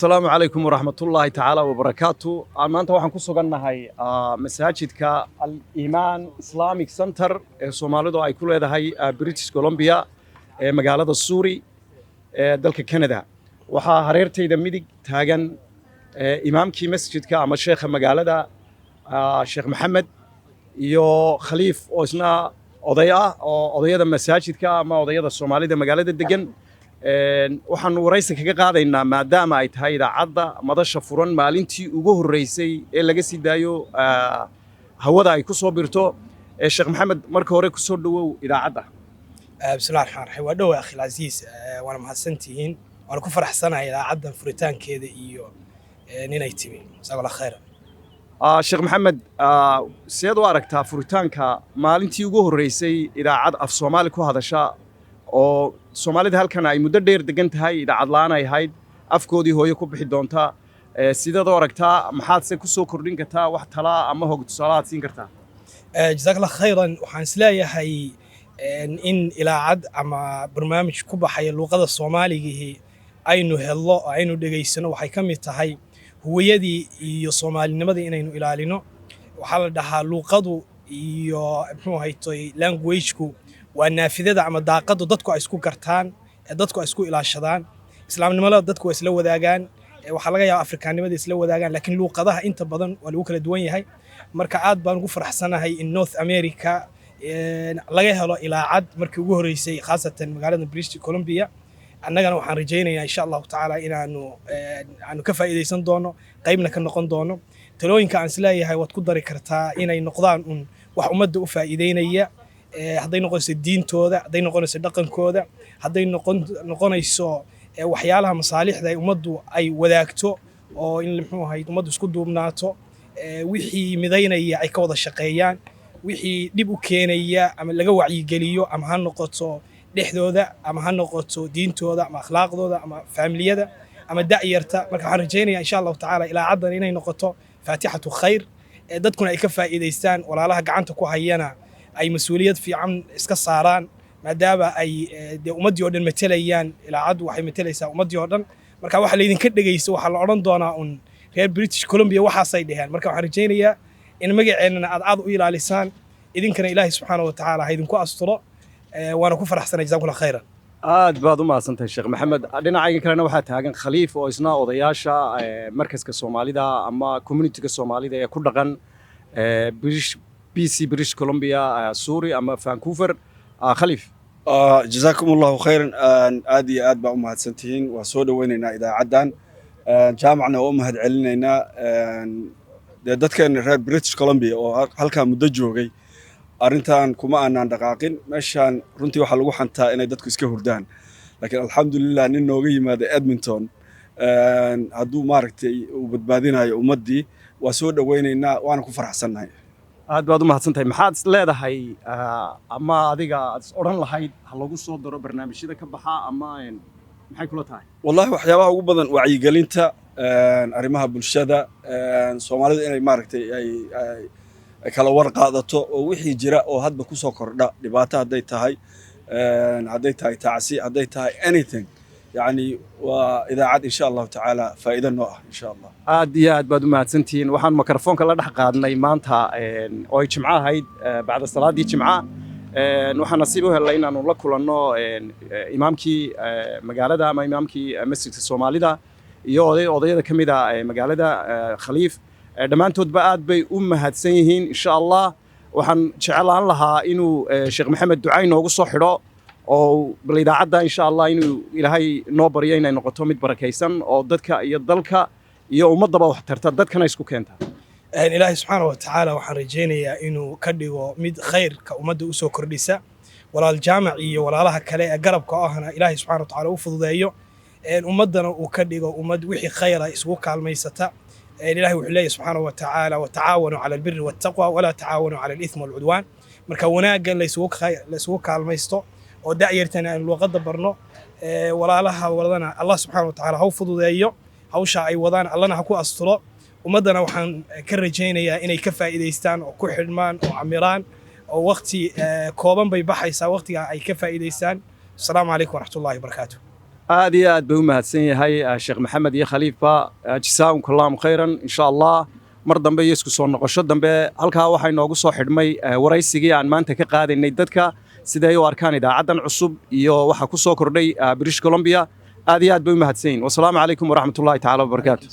Asalaamu calaykum waraxmatullaahi tacaala wabarakaatu. Maanta waxaan ku sugannahay masaajidka Al Iimaan Islamic Center ee Soomaalidu ay ku leedahay British Columbia ee magaalada Surrey ee dalka Canada. Waxaa hareertayda midig taagan imaamkii masjidka ama sheekha magaalada, Sheekh Maxamed, iyo Khaliif oo isna oday ah oo odayada masaajidka ama odayada Soomaalida magaalada degan. Waxaanu waraysi kaga qaadaynaa, maadaama ay tahay idaacadda Madasha Furan maalintii ugu horreysay ee laga sii daayo hawada ay ku soo birto. Sheekh Maxamed, marka hore ku soo dhowow idaacadda. Bismillahi raxmaan raxiim. Waa dhowa, akhi alcasiis, waana mahadsantihiin, waana ku faraxsanahay idaacaddan furitaankeeda iyo inay timi. Jazaak Allah khayran. Sheekh Maxamed, seed u aragtaa furitaanka maalintii ugu horreysay idaacad af Soomaali ku hadasha, oo Soomaalida halkan ay muddo dheer degan tahay idaacad la'aan ay ahayd, afkoodii hooyo ku bixi doonta? Sideed u aragtaa? Maxaad se ku soo kordhin kartaa? Wax talaa ama hog tusaalahaad siin kartaa? Jazaak Allah khayran. Waxaan isleeyahay in ilaacad ama barnaamij ku baxaya luuqada Soomaaligihii aynu hello oo aynu dhegaysano waxay ka mid tahay huwiyadii iyo soomaalinimadii inaynu ilaalino. Waxaa la dhahaa luuqadu iyo muxuu haytoy languageku waa naafidada ama daaqadu dadku ay isku gartaan ee dadku ay isku ilaashadaan. Islaamnimada dadku waa isla wadaagaan, waxaa laga yaabaa Afrikaannimada isla wadaagaan, laakiin luuqadaha inta badan waa lagu kala duwan yahay. Marka aad baan ugu faraxsanahay in North America laga helo ilaacad markii ugu horreysay, khaasatan magaalada British Columbia. Annagana waxaan rajaynayaa, insha Allahu tacaala, inaanu aanu ka faa'iidaysan doono, qaybna ka noqon doono. Talooyinka aan isleeyahay waad ku dari kartaa inay noqdaan un wax ummadda u faa'iideynaya, hadday noqonayso diintooda, hadday noqonayso dhaqankooda, hadday noqonayso waxyaalaha masaalixda ay ummaddu ay wadaagto, oo in muxuu ahayd ummaddu isku duubnaato, wixii midaynaya ay ka wada shaqeeyaan, wixii dhib u keenaya ama laga wacyigeliyo, ama ha noqoto dhexdooda ama ha noqoto diintooda ama akhlaaqdooda ama faamiliyada ama da'yarta. Marka waxaan rajaynayaa, insha Allahu tacaala, ilaacaddan inay noqoto faatixatu khayr, dadkuna ay ka faa'iidaystaan, walaalaha gacanta ku hayana ay mas-uuliyad fiican iska saaraan, maadaama ay dee ummaddii oo dhan matelayaan. Ilaacaddu waxay matelaysaa ummaddii oo dhan. Marka waxa laydinka dhegaysto waxaa la odhan doonaa un reer British Columbia waxaasay dheheen. Marka waxaan rajaynayaa in magaceennana aad aad u ilaalisaan, idinkana Ilaahay subxaana wa tacaala ha idinku asturo. Waana ku faraxsanay. Jazakum Allah khayran. Aad baad u mahadsantahay, Sheekh Maxamed. Dhinacayga kalena waxaa taagan Khaliif oo isna odayaasha markaska Soomaalida ama communityga Soomaalida ee ku dhaqan British BC, British Columbia, Surrey ama Vancouver. Khaliif. Jazaakum Allahu khayran. Aad iyo aad baa u mahadsantihiin. Waa soo dhoweynaynaa idaacaddan, Jaamacna waa u mahad celinaynaa. Dee dadkeena reer British Columbia oo halkaa muddo joogay arrintan kuma aanaan dhaqaaqin. Meeshaan runtii waxaa lagu xantaa inay dadku iska hurdaan, laakiin alxamdulilah, nin nooga yimaada Edmonton hadduu maaragtay uu badbaadinayo ummaddii, waa soo dhoweynaynaa, waana ku faraxsannahay. Aad baad u mahadsantahay. Maxaad is leedahay ama adiga aad is odhan lahayd ha lagu soo daro barnaamijyada ka baxa, ama maxay kula tahay? Wallahi, waxyaabaha ugu badan wacyigelinta arrimaha bulshada Soomaalida, inay maaragtay ay kala war qaadato oo wixii jira oo hadba kusoo kordha, dhibaato hadday tahay, hadday tahay tacsi, hadday tahay anything, yacni waa idaacad insha Allahu tacaala faa'iido noo ah, insha Allah. Aad iyo aad baad u mahadsantihiin. Waxaan mikrofoonka la dhex qaadnay maanta oo ay Jimco ahayd, bacda salaadii Jimca, waxaan nasiib u helnay inaanu la kulanno imaamkii magaalada ama imaamkii masjidka Soomaalida iyo oday odayada ka mid a magaalada, Khaliif. Dhammaantoodba aad bay u mahadsan yihiin. Insha Allah waxaan jeclaan lahaa inuu Sheekh Maxamed ducay noogu soo xidho, oo bal idaacadda insha Allah inuu Ilaahay noo baryo inay noqoto mid barakaysan oo dadka iyo dalka iyo ummaddaba wax tarta, dadkana isku keenta. Ilaahay subxaana wa tacaala waxaan rajaynayaa inuu ka dhigo mid khayrka ummadda usoo kordhisa. Walaal Jaamac iyo walaalaha kale ee garabka ahna Ilaahay subxana wa tacaala u fududeeyo, ummaddana uu ka dhigo ummad wixii khayra isugu kaalmaysata. Ilahay wuxuu leeyahy subxaana wa tacaala: "وتعاونوا على البر والتقوى ولا تعاونوا على الإثم والعدوان." Marka wanaagga laysugu kaalmaysto oo da'yartana aynu luuqadda barno. Walaalaha wadana Allah subxaana wa tacaala ha u fududeeyo hawsha ay wadaan, Allana ha ku asturo. Ummaddana waxaan ka rajaynayaa inay ka faa'iidaystaan oo ku xidhmaan oo camiraan, oo waqti kooban bay baxaysaa, waqtiga ay ka faa'iidaystaan. Asalaamu calaykum waraxmatullahi wabarakaatu. Aad iyo aad bay u mahadsan yahay Sheekh Maxamed iyo Khaliifa. Jazaakum allahu khayran. Insha Allah mar dambe iyo isku soo noqosho dambe. Halkaa waxaa inoogu soo xidhmay waraysigii aan maanta ka qaadaynay dadka siday u arkaan idaacaddan cusub iyo waxa ku soo kordhay British Columbia. Aad iyo aad bay u mahadsan yihin. Wasalaamu calaykum waraxmatullahi tacaala wabarakaatu.